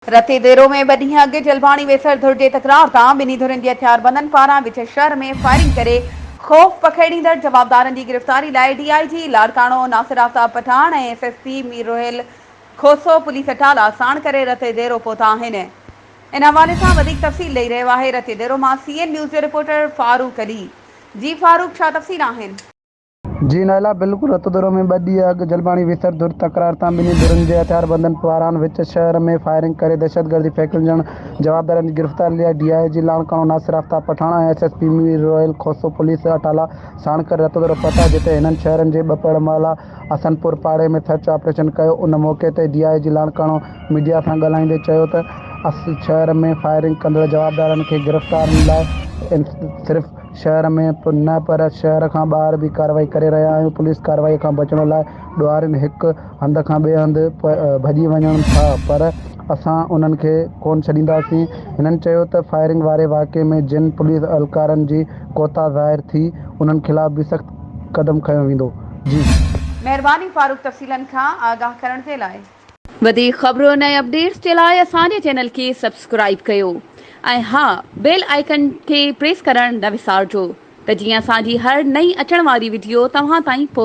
رتيديرو ۾ ٻه ڏينهن اڳ جلباڻي ويسر ڌر جي تڪرار تان ٻنهي ڌرين جي هٿياربندن پاران وچ شهر ۾ فائرنگ ڪري خوف پکيڙيندڙ جوابدارن جي گرفتاري لاء D I G Larkana Nasir Aftab Pathan ۽ S S P Mir Roheel Khoso police اٽالا ساڻ ڪري رتيديرو پهتا آهن. ان حوالي سان وڌيڪ تفصيل ڏئي رهيو آهي رتيديرو مان سي اين نيوز جو رپورٽر فاروق علي. جي فاروق ڇا تفصيل آهن؟ جي نائلا بلڪل رتودورو ۾ ٻه ڏينهن اڳ جلباڻي ويسر ڌر تڪرار تان ٻنهي ڌرين جي هٿياربندن پاران وچ شهر ۾ فائرنگ ڪري دهشتگردي ڦهڪجڻ جوابدارن جي گرفتاري لاء D I G Larkana Nasir Aftab Pathan ۽ S S P Mir Roheel Khoso police اٽالا ساڻ ڪري رتودورو پهتا جتي هنن شهرن جي ٻپهڙ محلا حسن پور پاڙي ۾ سرچ آپريشن ڪيو ان موقعي تي D I G Larkana media سان ڳالهائيندي چيو ته شهر ۾ فائرنگ ڪندڙ جوابدارن کي گرفتارن لاء صرف شهر ۾ نه پر شهر کان ٻاهر به ڪارروائي ڪري رهيا آهيون، پوليس ڪارروائي کان بچڻ لاء ڏوهارين هڪ هنڌ کان ٻئي هنڌ ڀڄي وڃن ٿا پر اسان انهن کي ڪونه ڇڏينداسين، هنن چيو ته فائرنگ واري واقعي ۾ جن پوليس اهلڪارن جي ڪوتاهه ظاهر ٿي انهن خلاف به سخت قدم کنيو ويندو. جي. مهرباني فاروق تفصيلن کان آگاهه ڪرڻ جي لاء. وڌيڪ خبرن ۽ اپڊيٽس جي لاء اسان جي چينل کي سبسڪرائيب ڪيو ۽ ها بيل آئيڪن کي پريس ڪرڻ نه وسارجو ته جيئن اسان جي هر نئين اچڻ واري وڊيو توهان تائين پهچي.